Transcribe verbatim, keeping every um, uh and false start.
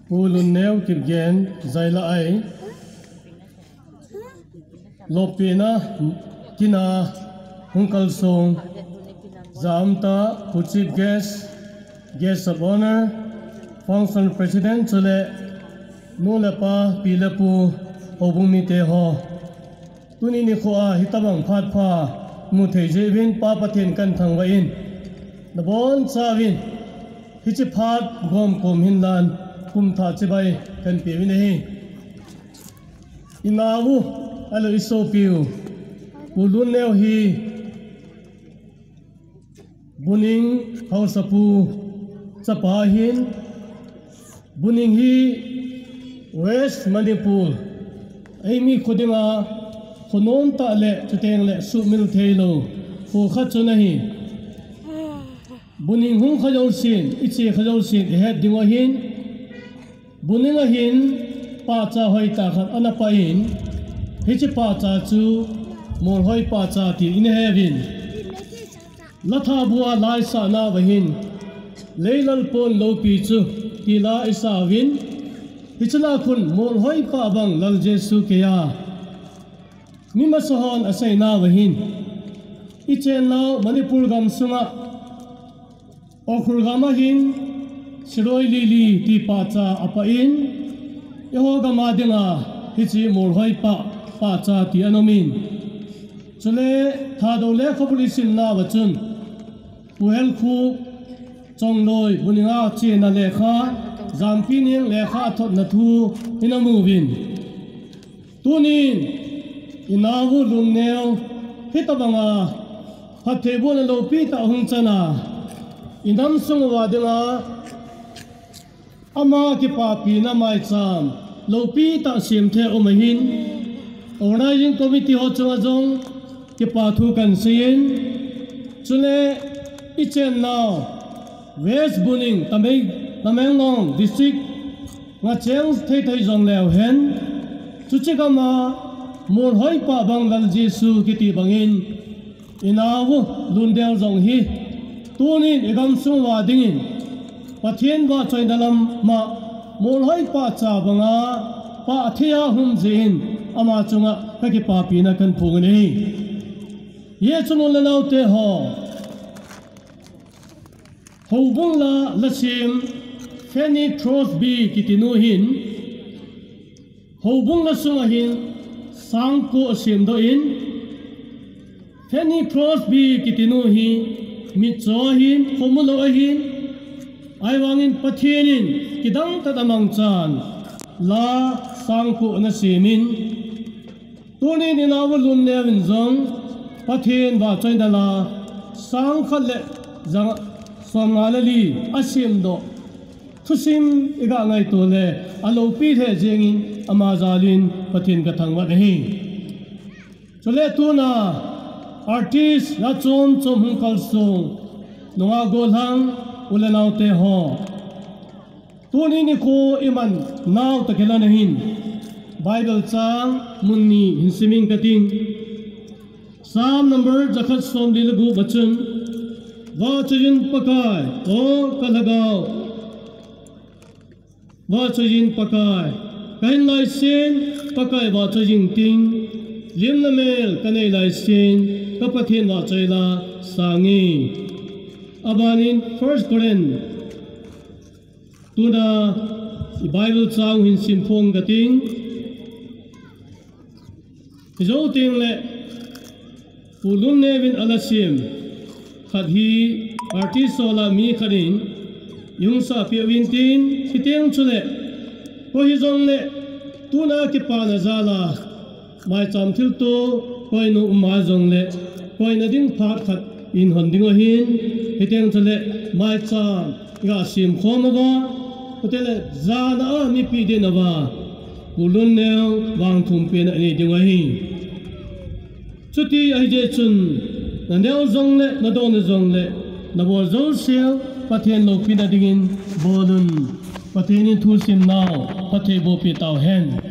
Pu Lunneo Kipgen, Zaila ai. Lopina, kina, hung kalsong, jamta, Pu Chief Guest, Guest of Honor, Function President, chule, nu le pa, pi le pu, houbung mite ho. Tuni nikho a, hitabang phat pha, mu thei jeh uvin Pa Pathen kathangvah in. Nabonchauvin, hiche phat gom kom hinlan, kum thah chibai, kahin pe uvin ahi. Inau, ahilou isopiu, Pu Lunneo hi, Buning Haosapu chapa ahin, Buning hi West Manipur, eimi kho dinga, khonom tah le, chuteng le, sumil theilou, kho khat chu ahi. Buning hung kha jousen, iche kha jousen, ihet diu ahin, Buning a hin pahcha hoitah khat ana pah in, hiche pahcha chu Molhoi pahcha tin ina heuvin. Lathabu a laisah nauva hin, Leilal pon loupi chu, ti la isah uvin, hiche la khun Molhoi pah bang Lal Jesu keiya. Mi masa hon asei nauva hin, ichen nau Manipur gam sunga, Ukhrul gam a hin, Siroi Lily ti pahcha apah in, eiho gam a dinga, hiche Molhoi pah, pahcha ti ana um in. Chule, Thadou lekhabu isim nauva chun, Pu Helkhup, Chongloi, Buning a chena lekha, Jampi Neng lekha athotna thu, ina mu uvin. Tunin, inau Lunneo, hitabanga, phattheibohna loupi tah hung chana, inam sung uva dinga, ama kipapina maicham, loupi tah sem thei aum ahin, Organizing Committee ho chunga jong, kipa thu kahin seiyin, chule, ichen nau, West Buning, Tamei-, Tamenglong District, nga cheng thei thei jong leu hen, chuche gam a, Molhoi pah bang Lal Jesu kiti bangin, inau Lunneo jong hi, tunin igam sung uva dingin, Pathen vahchoina lam ma, Molhoi pahcha banga, pah thei a hung jin, ama chunga kakipapina kahin phong in ahi. Hiche nu le nao te ho. Houbung la lasem Fanny Crosby kiti nu hin, houbung la sunga hin sangko asem doh in, Fanny Crosby kiti nu hi mitcho ahin, khomu lou ahin, ahivangin Pathen in kidang tah a amangchan la sangko ana sem in, Tunin inau Lunneo in jong, Pathen vahchoina la, sang khat le ja nga, som nga le li, asem doh. Thusim iga ngaito le, aloupi lheh jengin, ama jalin, Pathen kathangvah in ahi. Chule tuna, artist, nachom chom hung kalsong, nunga gollhang, u le nao te ho. Tuni nikho iman nau tah kila nahin, Bible chang mun ni hin simin kating. Psalm number jakhat som li le gup a chun, Vahchoi in Pakai, O ka Lhagao. Vahchoi in Pakai, kahin laisen, Pakai vahchoi jing ting. Lim le mel kanei laisen, ka Pathen vahchoi la sang e. Abanin First Corinth Tuna i Bible chang hin simphong kating. Hijou teng le, Pu Lunneo in ala sem khat hi artist ho lah a mi khat in, ihung sapeh uvin tin, hiteng chule, koi hijong le, tuna kipana jal a, maicham thilto, koinu um a jong le, koina ding phat khat, in hon ding ahin, hiteng chule maicham iga sem khom uva, chuteng le jana a mipi dinga uva Pu Lunneo vangthum pen anei ding ahi. Chuti ahijeh chun, naneo jongle, nadon jongle, nabol jouseu Pathen loupina dingin bolun. Pathen in thusim nau phatthei boh peh tauhen.